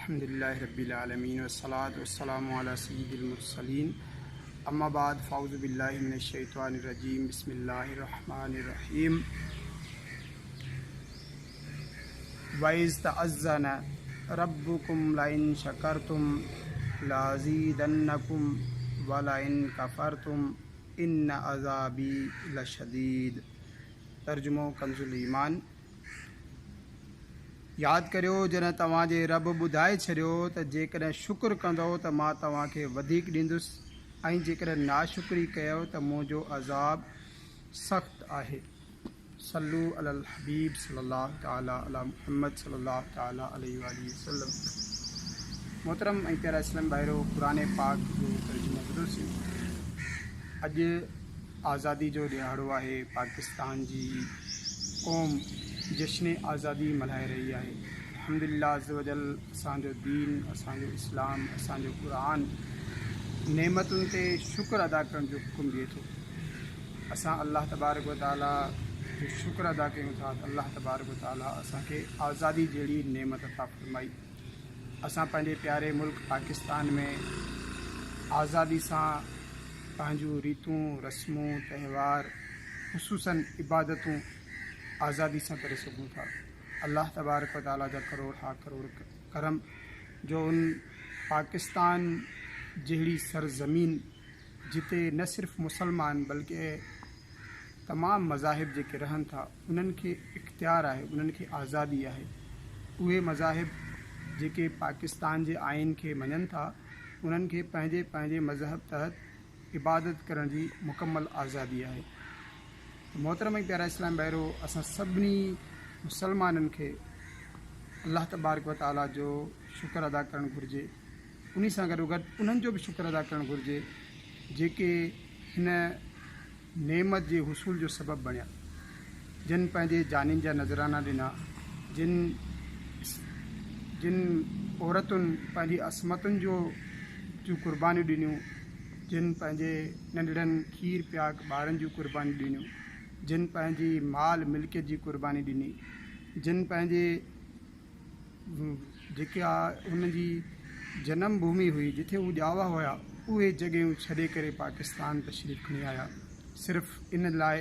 الحمد لله رب العالمين والصلاة والسلام على سيد المرسلين اما بعد فاعوذ بالله من الشيطان الرجيم بسم الله الرحمن الرحيم وإذ تأذن ربكم لئن شكرتم لأزيدنكم ولئن كفرتم ان عذابي لشديد ترجمو ڪنز الايمان ياد ڪريو جڏهن توهان جي رب ٻڌائي ڇڏيو ته جيڪڏهن شڪر ڪندؤ ته مان توهان کي وڌيڪ ڏيندس ۽ جيڪڏهن ناشڪري ڪيؤ ته منهنجو عذاب سخت آهي. صلو علی الحبيب صلي الله تعالي علی محمد صلي الله تعالي عليه واٰله وسلم. محترم ۽ پيارا اسلام ڀائرو قرآن پاڪ جو ترجمو ٻڌوسين. اڄ آزادي جو ڏهاڙو آهي، پاڪستان جي قوم جشن آزادي ملهائي رهي آهي. الحمدلله عزوجل اسان جو دين، اسان جو اسلام، اسان جو قرآن نعمتن تي شڪر ادا ڪرڻ جو حڪم ڏئي ٿو. اسان الله تبارڪ و تعالي جو شڪر ادا ڪيون ٿا ته الله تبارڪ و تعالي اسان کي آزادي جهڙي نعمت عطا فرمائي. اسان پنهنجي پياري ملڪ پاڪستان ۾ آزادي سان پنهنجون ريتون، رسمون، تهوار خصوصاً عبادتون آزادي سان ڪري سگهون ٿا. الله تبارڪ و تعاليٰ جا ڪروڙ ها ڪروڙ ڪرم جو ان پاڪستان جهڙي سرزمين جتي نه صرف مسلمان بلڪه تمام مذاهب جيڪي رهن ٿا انهن کي اختيار آهي انهن کي آزادي آهي اهي مذاهب جيڪي پاڪستان جي آئين کي مڃن ٿا انهن کي پنهنجي پنهنجي مذهب تحت عبادت ڪرڻ جي مڪمل آزادي آهي ته محترم ۽ پيارا اسلام ڀائرو اسان سڀني مسلمانن کي الله تبارڪ و تعالي جو شڪر ادا ڪرڻ گهرجي انهي سان گڏوگڏ انهن جو به شڪر ادا ڪرڻ گهرجي جيڪي هن نعمت جي حصول جو سبب بڻيا، جن پنهنجي جانين جا نذرانا ڏنا، جن جن عورتن پنهنجي عصمتن جو جون قربانيون ڏنيون، جن پنهنجي ننڍڙن کير پياڪ ٻارن جون قربانيون ڏنيون، جن پنهنجي مال ملڪيت جي قرباني ڏني، جن پنهنجي جيڪا هن جي جنم ڀومي هئي جتي هو ڄاوا هيا اهي جڳهيون ڇڏي ڪري پاڪستان تشريف کڻي آيا صرف ان لاء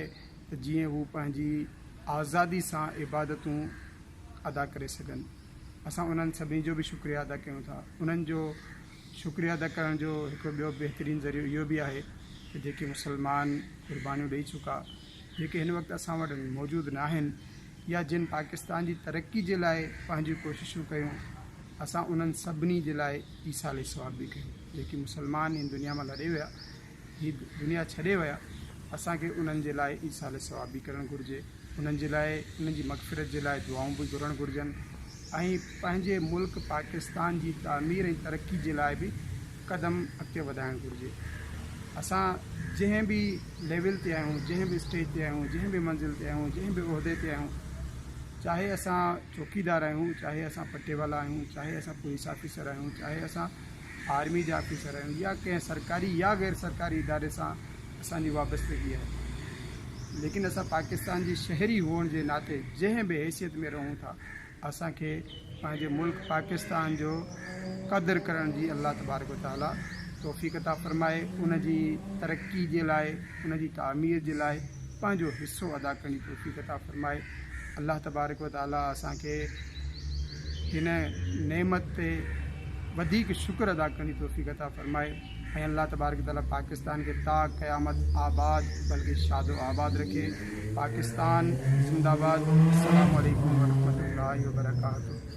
ته جيئن هو پنهنجي آزادي سان عبادتون ادا ڪري سگهن اسان انهن سڀني جو به شڪريه ادا ڪيون ٿا انهن جو شڪريه ادا ڪرڻ جو هڪ ٻيو بهترين ذريعو اهو به آهي ته جيڪي مسلمان قربانيون ڏئي چڪا جيڪي هن وقت اسان وٽ موجود ناهن يا جن پاڪستان جي ترقي جي لاء پنهنجون ڪوششون ڪيون اسان انهن سڀني جي لاء ايصال ثواب به ڪيون جيڪي مسلمان هن دنيا مان لڏي ويا هي دنيا ڇڏي ويا اسان کي انهن جي لاء ايصال ثواب به ڪرڻ گهرجي انهن جي لاء انهن جي مغفرت جي لاء دعائون به گهرڻ گهرجن ۽ پنهنجي ملڪ پاڪستان جي تعمير ۽ ترقي جي لاء به قدم اڳتي وڌائڻ گهرجي. اسان جنهن به ليول تي آهيون، جنهن به اسٽيج تي آهيون، جنهن به منزل تي آهيون، جنهن به عهدي تي آهيون، چاهي اسان چوڪيدار آهيون، چاهي اسان پٽيوالا آهيون، چاهي اسان پوليس آفيسر آهيون، چاهي اسان آرمي جا آفيسر آهيون يا ڪنهن سرڪاري يا غير سرڪاري اداري سان اسان جي وابستگي آهي، ليڪن اسان پاڪستان جي شهري هئڻ جي ناتي جنهن به حيثيت ۾ رهون ٿا، اسان کي پنهنجي ملڪ پاڪستان جو قدر ڪرڻ جي الله تبارڪ و تعالي توفيق عطا فرمائي ان جي ترقي جي لاء ان جي تعمير جي لاء پنهنجو حصو ادا ڪرڻ جي توفيق عطا فرمائي الله تبارڪ و تعالي اسان کي هن نعمت تي وڌيڪ شڪر ادا ڪرڻ جي توفيق عطا فرمائي ۽ الله تبارڪ تعالي پاڪستان کي تا قيامت آباد بلڪه شاد و آباد رکي پاڪستان زنده باد السلام عليڪم ورحمة الله وبرڪاته.